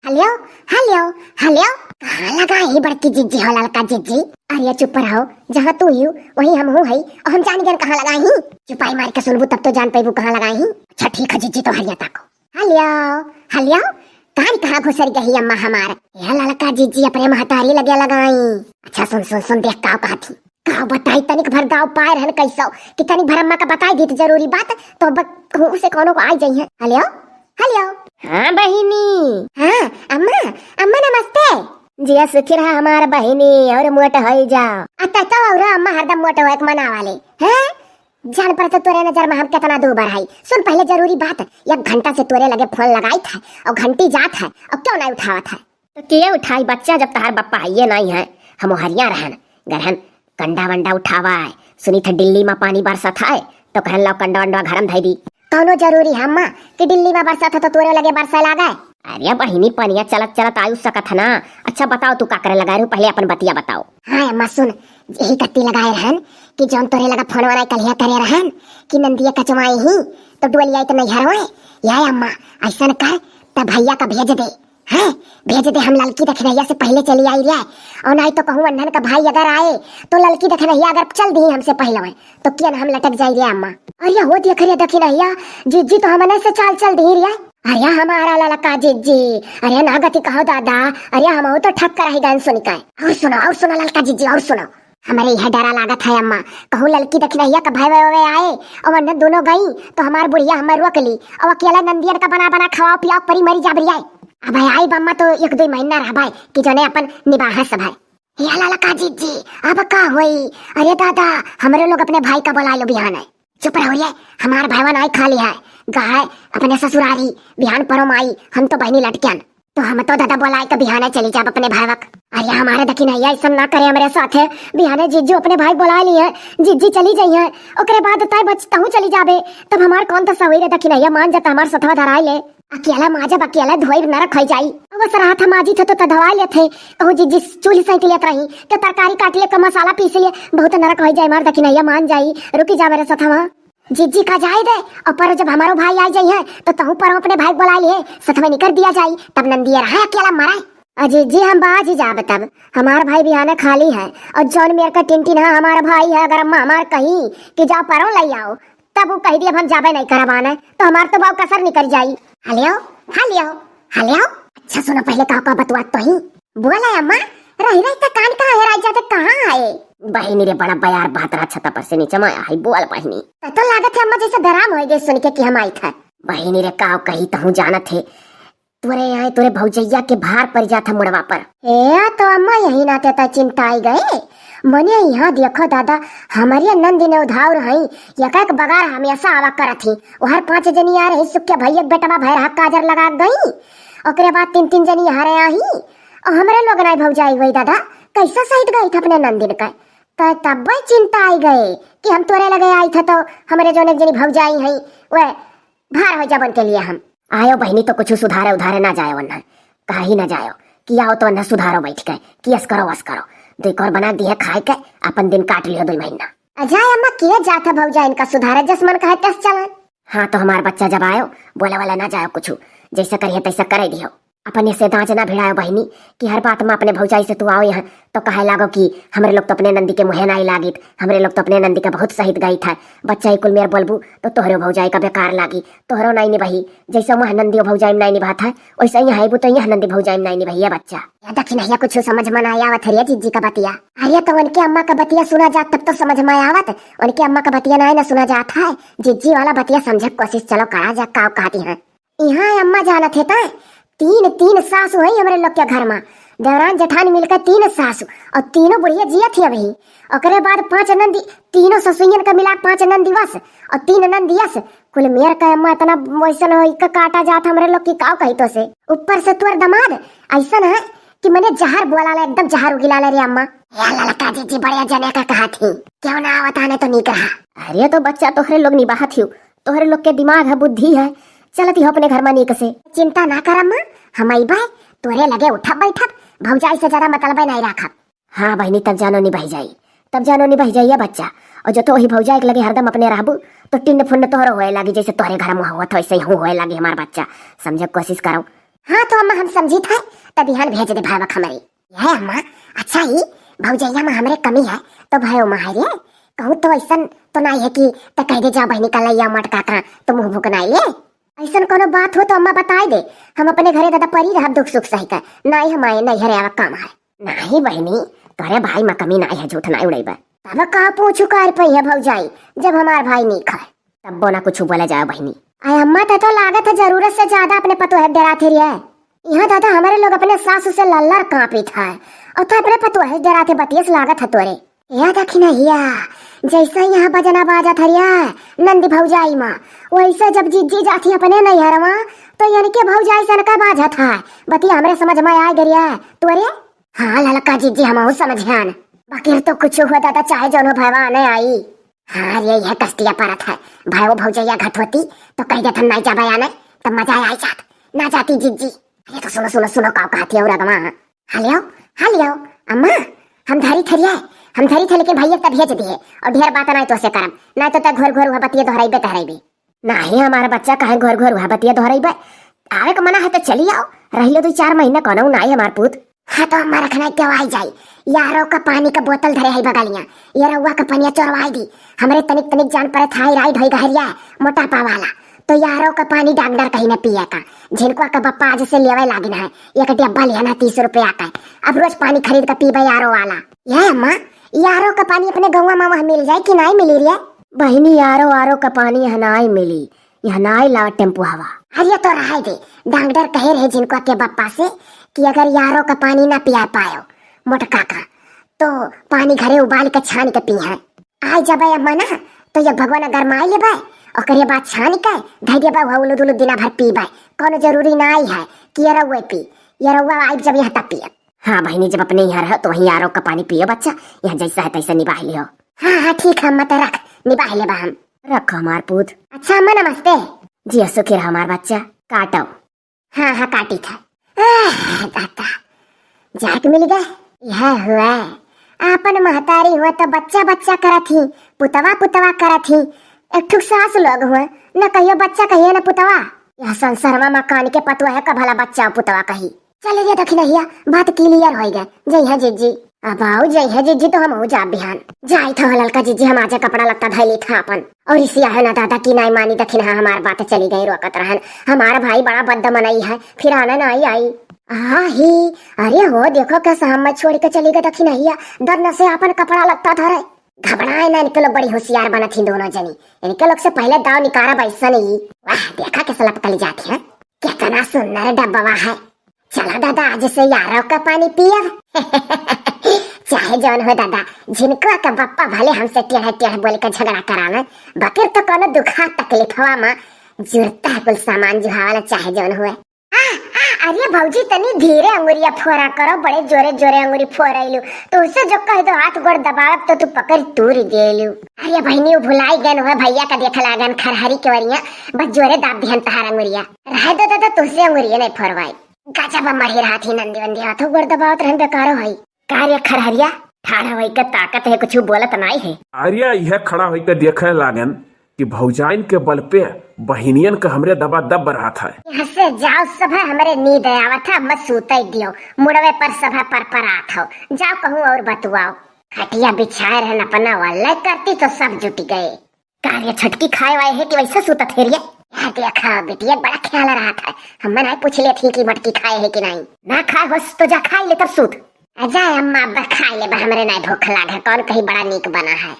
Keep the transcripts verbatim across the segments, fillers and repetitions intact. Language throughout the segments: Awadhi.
हलियो, हलियो, हलियो। कहाँ लगाई बड़की जिज्जी हो ललका जिज्जी? अरे चुप रहो, जहाँ तू ही हो, वहीं हम हूँ है, और हम जान गए कहाँ लगाई। चुपाई मार के सुनबू तब तो जान पैबू कहाँ लगाई। अच्छा ठीक है जिज्जी, तो हरिया ताको। हलियो, हलियो, कान कहाँ घुसर गई अम्मा हमार? या ललका जिज्जी अपने महतारी लगे लगाई। अच्छा सुन सुन सुन, देख का कहत ही। का बताई, तनिक भर दाव पाए रहन कैसो कि तनिक भर अम्मा का बताई दी तो जरूरी बात, तो अब कहूँ से कोनो को आई जाई है। हलियो, हलियो। हाँ बहिनी। हाँ अम्मा, अम्मा नमस्ते। जिया सुखी रहा हमार बहिनी, और मोट होई जा। अत्ता तो और अम्मा हरदम मोट होए के मना वाले हैं। जान पर तो तोरे नजर में हम कितना दूबर है। सुन पहले जरूरी बात, एक घंटा से तोरे लगे फोन लगाई था और घंटी जात है और क्यों नहीं उठावत है? तो के उठाई बच्चा, जब तहार बप्पा आइए नहीं है, हम हरिया रहन, गरहन कंडा वंडा उठावा है। सुनी था दिल्ली में पानी बरसत है, तो कहन लाओ कंडा वंडा घर में धई दी। कौनो जरूरी है अम्मा कि दिल्ली में बरसत है तो तोरे लगे बरसे लागे? अरे बहिनी, पनिया चलत चलत आयु सकत है ना। अच्छा बताओ, तू का करे लगा रहू, पहले अपन बतिया बताओ। हाँ अम्मा सुन, यही कत्ती लगाए रहन कि जौन तोरे लगा फोन वाला कलिया करे रहन कि नंदिया कचवाई ही तो डोली आई तो नहीं हरवाए। या अम्मा, ऐसन कर, तब भैया का भेज दे। हैं, भेज दे, हम ललकी दखिनैया से पहले चली आई रे। और नहीं तो कहूँ अनहन का भाई अगर आए तो ललकी दखिनैया अगर चल दी हमसे पहले तो किया ना हम लटक जाई रे अम्मा। अरे हो देख रे दखिनैया, जिज्जी तो हमने से चाल चल दी रे। अरे हमारा ललका जिज्जी, अरे ना गति कहो दादा, अरे हम तो ठक्कर रही गन सुन के। और सुनो, और सुनो ललका जिज्जी, और सुनो। हमरे यह डरा लागत है अम्मा, कहूँ ललकी दखिनैया का भाई वे आए और वन्ने दोनों गई तो हमार बुढ़िया हमें रोक ली और अकेला नंदियन का बना बना खवाओ पियाओ परी मरी जाब रियाए। अब आई बम्मा तो एक दो महीना रहबाए कि जने अपन निबाह सब है। या ललका जिज्जी, अब का होई? अरे दादा, हमरे लोग अपने भाई का बुला लो बिहान है। चुप रहो रे, हमार भाईवन आई खाली है, गा है अपने ससुरारी, बिहान परो माई, हम तो बहनी लटक्यान। तो हम तो दादा बोलाए तो बिहाने चली जाब अपने भाईवक। अरे हमारे दखिनैया ऐसा ना करे हमरे साथे, बिहाने जिज्जू अपने भाई बोला ली है, जिज्जी चली जाई है, ओकरे बाद तय बच तहूँ चली जाबे, तब हमार कौन दशा होई रे दखिनैया, मान जाता हमार सथवा धराई ले। अकेला माजब अकेला धोई नरक होई जाई। अब सराहत हम आजी थे तो तधवाई लेत है, कहूँ जिज्जी चूल्ही सैंत लेत रही, तो तरकारी काट ले का मसाला पीस ले, बहुत नरक होई जाई, हमार दखिनैया मान जाई, रुकी जा मेरे सथवा। जिज्जी का जाए दे, और पर जब हमारो भाई आ जाई है, तो तहूँ पर अपने भाई को बुला लिए, सथवा निकर दिया जाई, तब नंदिया रहा अकेला मराए। अजी जी हम बाज ही जाब तब, हमार भाई बिहाने खाली है, और जौन मेर का टिनटिन है हमार भाई है, अगर अम्मा हमार कही कि जाओ परो ले आओ, तब वो कह दिए अब हम जाबे नहीं करब आने, तो हमार तो बाऊ कसर निकर जाई। हलियो, हलियो, हलियो। अच्छा सुनो पहले का का बतुआ तो ही। बोला अम्मा, रही रही तो कान कहाँ हेराई जाते, कहाँ आए? बहिनी रे बड़ा बयार बात रहा छता पर से नीचे में आई, बोल बहिनी। तो, तो लागत है अम्मा जैसे डराम हो गए सुन के कि हम आई था। बहिनी रे का कही तहूँ जानत है, तोरे आए तोरे भौजैया के भार पड़ जात है मुड़वा पर। ए तो अम्मा यही नाते तो चिंता आई गए। मने यहाँ देखो दादा, हमारे नंदी ने उधार हई, एक एक बगार हमेशा आवा करत ही। ओहर पाँच जनी आ रही, सुख के भैया के बेटवा भैर हक काजर लगा गई, ओकरे बाद तीन तीन जनी हरे आही, और हमरे लोग नाई भौजाई गई दादा, कैसे सहित गई थे अपने नंदिन का? तो तब चिंता आई गए कि हम तोरे लगे आई थे तो हमरे जोन एक जनी भौजाई हई, वे भार हो जबन के लिए हम। आयो बहिनी तो कुछ सुधारे उधारे ना जाए वन्ना, कहा ही ना जायो कि आओ तो वन्ना सुधारो बैठ के, कि अस करो वस करो, दो एक और बना दिए खाए के, अपन दिन काट लियो दो महीना। अजाय अम्मा किए जाता भौजाई इनका सुधारे, जस मन कहे तस चलन। हाँ तो हमार बच्चा जब आयो, बोले वाला ना जायो कुछ, जैसे करिए तैसे करे दियो। अपने से दांज ना भिड़ायो बहिनी कि हर बात में अपने भौजाई से तू आओ यहाँ तो कहे लागो कि हमरे लोग तो अपने नंदी के मुँहे नाई लागित, हमरे लोग तो अपने नंदी के बहुत सहित गई था। बच्चा ही कुल मेर बोलबू तो तोहरे भौजाई का बेकार लागी, तोहरो नाई निभाई। जैसे वहाँ नंदी भौजाई में नाई निभात है वैसे यहाँ आईबू तो यहाँ नंदी भौजाई में नाई निभाइया बच्चा। या दखिनैया कुछ समझ में ना आवत है रे जिज्जी का बतिया। अरे तो उनके अम्मा का बतिया सुना जात तब तो समझ में आवत, उनके अम्मा का बतिया ना ना सुना जात है। जिज्जी वाला बतिया समझे के कोशिश चलो करा जा का कहती हैं। यहाँ अम्मा जानत है ता तीन तीन सासु है हमरे लोग के घर में, देवरान जेठान मिलकर तीन सासु और तीनों बुढ़िया जियत ही अभी। ओकरे बाद पांच नंदी, तीनों ससुइयन का मिला पांच नंदी वस और तीन नंदियस। कुल मेर का अम्मा इतना वैसन हो इका काटा जात हमरे लोग की काव कही तो से। ऊपर से तोर दमाद ऐसन है कि मने जहर बोला ले, एकदम जहर उगिला ले रे अम्मा। या ललका जिज्जी बड़े जने का कहा थी, क्यों ना आवत आने तो नीक रहा। अरे तो बच्चा तोहरे लोग निबाहत हियो, तोहरे लोग के दिमाग है, बुद्धि है, चलती हो अपने घर में नीक से। चिंता ना कर अम्मा, हम अइबे, तोरे लगे उठब बैठब, भौजाई से ज्यादा मतलबे नहीं राखब। हाँ बहिनी, तब जानो निभाई जाई, तब जानो निभाई जाई या बच्चा। और जो तो वही भौजाई के लगे हरदम अपने रहबू, तो टिन्न फुन्न तोहरो होए लागी, जैसे तोहरे घर में हुआ था वैसे ही होए लागी हमार बच्चा। समझे के कोशिश करो। हाँ तो अम्मा हम समझी था, त बिहान भेज दे भावक हमरे। यह अम्मा, अच्छा ही भौजैया मा हमरे कमी है, तो भयो मा है रे, कहूँ तो ऐसन तो नाई है कि त कह दे, "जाओ बहिनी का लैया मटका का, तो मुँह भुकनाई ले।" ऐसन कोनो बात हो तो अम्मा बताई दे, हम अपने घरे दादा परी रहब दुख सुख सही कर, नाई हम आए नैहरे आवा काम है। नाहीं बहिनी, तोरे भाई मा कमी नाई है, झूठ नाई उड़ैबे। तब का पूछू कर पई है भौजाई, जब हमार भाई नीक है। तब्बो ना कुछ बोला जाए बहिनी। आय अम्मा, ते तो लागत है जरूरत से ज्यादा अपने पतोहे डरात है रे। यहाँ दादा हमारे लोग अपने सासू से लल्लर कांपित है, और तो अपने पतोहे डराते बतियस लागत है तोरे। या दखिनहिया, जैसे यहाँ बजना बाजत है रे नंदी भौजाई मा, वैसे जब जिज्जी जाती अपने नैहरवा, तो इनके भौजाई से इनका बाजत है। बतिया हमरे समझ में आय गरिया तोरे। हाँ ललका जिज्जी, हमहू समझियान, बाकिर तो कुछ हुआ दादा, चाहे जौन हो भयवा आने आई। हाँ रे, यह कस्तिया परत है, भाई वो भौजैया घट होती तो कह देत हम नाई जाबे आने, तब मजा आई जात, ना जाती जिज्जी। अरे तो सुनो सुनो सुनो, का कहती है और अगवा। हेलो, हेलो अम्मा, हम धरी थरिया, हम धरी थे लेकिन भैया तब भेज दिए, और ढेर बात नाई तो से करम, नाई तो तक घर घर वह बतिया दोहराइबे तहराइबे। नाहीं, हमार बच्चा काहे घोर घोर वह बतिया दोहराइबे? आवे क मना है तो चली आओ, रहि लो दो चार महीना, कौनो नाहीं हमार पूत। हाँ तो हमार रखना क्यों आई जाई? यारो का पानी का बोतल धरे है बगलिया, ये रउआ का पनिया चोरवाई दी। हमरे तनिक तनिक जान परे थायराइड होई गहरिया, मोटापा वाला। तो यारो का पानी डॉक्टर कहीं न पिए का। झिनकुआ का बप्पा आज से लेवे लागिन है, एक डब्बा लिया ना तीस रुपया का। अब रोज पानी खरीद के पीबे यारो वाला। ये अम्मा, यारो का पानी अपने गौवा में वहाँ मिल जाए कि नाहीं मिली रे? बहिनी, यारो आरो का पानी यहाँ नाहीं मिली, यहाँ नाहीं लावा टेम्पो हवा। अरे तो रहे दे, डॉक्टर कहे रहे झिनकुआ के बप्पा से कि अगर यारो का पानी ना पिया पायो मोटका का, तो पानी घरे उबाल के छान के पीहे। आइ जबे अम्मा ना, तो ये भगवान गरमाई लेबे, ओकरे बाद छान के धइ देबे, वह उलुद उलुद दिना भर पीबे। कौनो जरूरी नाहीं है कि ये रउए पी, ये रउआ आइब जब यहाँ तब पिए। हाँ बहिनी, जब अपने यहाँ रहो तो वहीं आरो का पानी पियो बच्चा, यहाँ जैसा है तैसा निबाह लियो। हाँ, हाँ, ठीक है, अम्मा तो रख, निबाह लेबा हम। रखो हमार पूत। अच्छा अम्मा, नमस्ते। जिया सुखी रहो हमार बच्चा, काटो। हाँ, हाँ, काटी था। आह, दादा, जाके मिल गए। यह हुआ, आपन महतारी हुआ तो बच्चा बच्चा करत ही, पुतवा पुतवा करत ही। एक ठुक सास लोग हुआ, न कहियो बच्चा कहिए न पुतवा। यह संसारवा मा कान के पतवा है, का भला बच्चा पुतवा कही। चले रे दखिनहिया, बात clear होई गए। जय है जिज्जी। अब आओ, जय है जिज्जी, तो हम हो जा बिहान। जाई था ललका जिज्जी, हम आजे कपड़ा लत्ता धइली था अपन। और इसी आहे ना दादा की नाई मानी दखिनहा, हमार बात चली गई, रोकत रहन। हमार भाई बड़ा बद्द मनई है, फिर आना नाई आई। आही, अरे हो देखो कैसा हम छोड़ के चली गए दखिनहिया, डर न से अपन कपड़ा लत्ता धरे। घबराए ना, इनके लोग बड़ी होशियार बनत ही दोनों जनी। इनके लोग से पहले दाव निकारा बैसन ही। वाह, देखा कैसे लपकल जाती है। कितना सुंदर डब्बा है। चला दादा, आज से यारो का पानी पियब। चाहे जौन हो दादा, झिनकुआ का बप्पा भले हमसे टेढ़ टेढ़ बोल के झगड़ा करावे, बकिर तो कोनो दुखा तकलीफवा मा जुरता है कुल सामान जुहावाला, चाहे जौन हुए। आ, आ, अरे भौजी, तनी धीरे अंगुरिया फोरा करो, बड़े जोरे जोरे अंगुरी फोरैलू। तो उसे जो कह दो हाथ गोड़ दबावब तो तू पकड़ तूर देलू। अरे बहिनी, उ भुलाई गन हुए, भैया का देख लागन खरहरी के वरिया, बस जोरे दाब दिहन तहार अंगुरिया। रहे दो दादा, तुझसे अंगुरिया नहीं फोरवाई। गजब मढ़ी रहा थी नंदी वंदी, हाथों गोड़ दबावत रहन, बेकारो है। का रे खरहरिया, ठाढ़ा होई के ताकत है, कुछ बोलत नाई है। अरे यह खड़ा होई के देखे लागन कि भौजाइन के बल पे बहिनियन के हमरे दबा दब रहा था। यहाँ से जाओ, सब हमरे नींद आवत है, मत सूते दियो, मुड़वे पर सब पर पर आत हो। जाओ कहूँ और बतुआओ। खटिया बिछाए रहन अपना वाले करती तो सब जुट गए। का रे छोटकी, खाए वाए है कि वैसे सूतत है रे? या देखा बिटिया, बड़ा ख्याल रहा था, हम नाई पूछ लेत ही कि मटकी खाए है कि नाई। ना खाए होस तो जा खाई ले तब सूत। अजा अम्मा, अब खाई लेबा, हमरे नाई भूख लाग है, कौन कही बड़ा नीक बना है।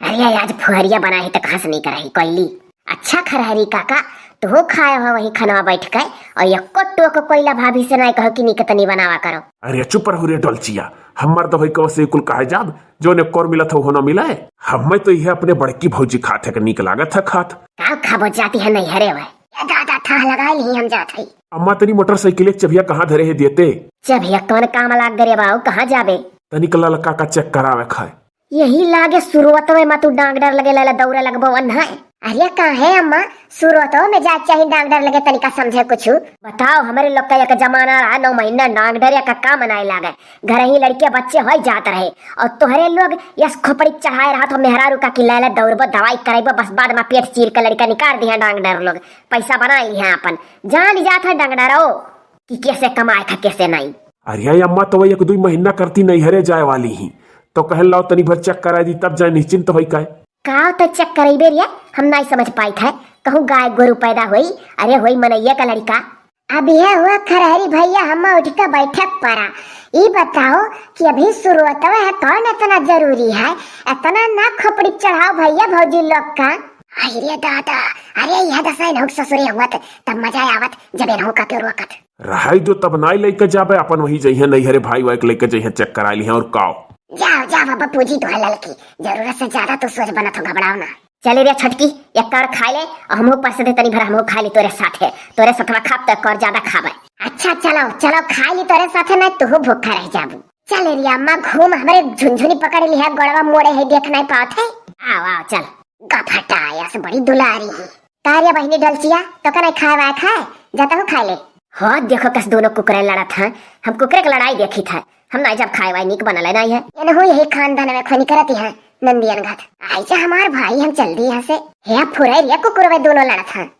अरे आज फुहरिया बना है तो कहाँ से नीक रही कोयली। अच्छा खरहरी काका, तू खाए हो वही खनवा बैठ के, और एको टोक कोयला भाभी से नाई कहो कि नीक तनी बनावा करो। अरे चुप रहो रे डोलचिया, हम मर्द होई कब से कुल कहे जाब, जो ने कोर मिलत हो, हो ना मिले। हमें तो यह अपने बड़की भौजी खात है कि नीक लागत है खात। का खाबो जाती है नैहरे वह? ये दादा, थाह लगा ली हम जात है। अम्मा, तनी मोटरसाइकिल के चबिया कहाँ धरे है देते? चबिया कौन काम लाग गरे बाऊ, कहाँ जाबे? तनी कला लका का चेक करावे खाए। यही लागे शुरुआत में मा तू डांग डर लगे लाला दौड़े लगबो वन है। अरे काहे अम्मा, शुरुआतो में जाए चाही डांग डर लगे, तनिका समझे कुछ। बताओ, हमरे लोग का एक जमाना रहा, नौ महीना डांग डर या का काम नाई लागे, घर ही लड़के बच्चे होई जात रहे, और तोहरे लोग यस खोपड़ी चढ़ाए रहा तो मेहरारू का कि लाला दौड़बो, दवाई करेबो, बस बाद में पेट चीर के लड़का निकाल दिया डांग डर लोग, पैसा बना लिया अपन, जान जात है डांग डरो। कि कैसे कमाए था, कैसे नहीं। अरे अम्मा, तो वही एक दुई महीना करती नैहरे जाए वाली ही, तो कहन लाओ तनी भर check कराई दी, तब जाए निश्चिंत होई काए। का तो check करइबे रे, हम नाई समझ पाइत है। कहूँ गाय गोरू पैदा होई, अरे होई मनैया का लड़का। अब यह हुआ खरहरी भैया, हम उठ के बैठक पड़ा। ई बताओ कि अभी शुरुआतवे है, कौन इतना जरूरी है, इतना ना खोपड़ी चढ़ाओ भैया भौजी लोग का। आई रे दादा, अरे यह दशा इनहू के ससुरे हुआ त तब मजा आवत जब इनहू का क्यों रोकत। रहाई दो, तब नाई लइके जाबे, अपन वही जइहे नैहरे भाई वाई के लइके जइहे, check कराई लिहे और काओ। जाओ, जाओ बाबा, पूजी तो है ललकी, जरूरत से ज्यादा तो सोच बनत हो, घबराओ ना। चले रे छोटकी, एक कौर खाए ले, और हमहू परस दे तनी भर, हमहू खाए ली तोरे साथे, तोरे सथवा खाब तो एक कौर ज्यादा खाबे। अच्छा चलो, चलो खाए ली तोरे साथे, नहीं तू भूखा रह जाबू। चले रे अम्मा, घूम हमरे झुनझुनी पकड़ ली है, गोड़वा मोड़े है, देख नहीं पावत है। आओ, आओ, चल। गफटाया से बड़ी दुलारी है। का रे बहिनी डलचिया, तो का नहीं खाए वाए खाए? जाता हूँ खाए ले। हो, देखो कस दोनों कुकरे लड़त हैं। हम कुकरे के लड़ाई देखी था। हम नहीं जब खाए वाए नीक बनल है, नहीं है। एनहू यही खानदान में खोनी करती है, नंदियन घात। आई जा हमार भाई, हम चल दी यहाँ से। हे फुरई रे कुकुरवे दोनों लड़त हैं।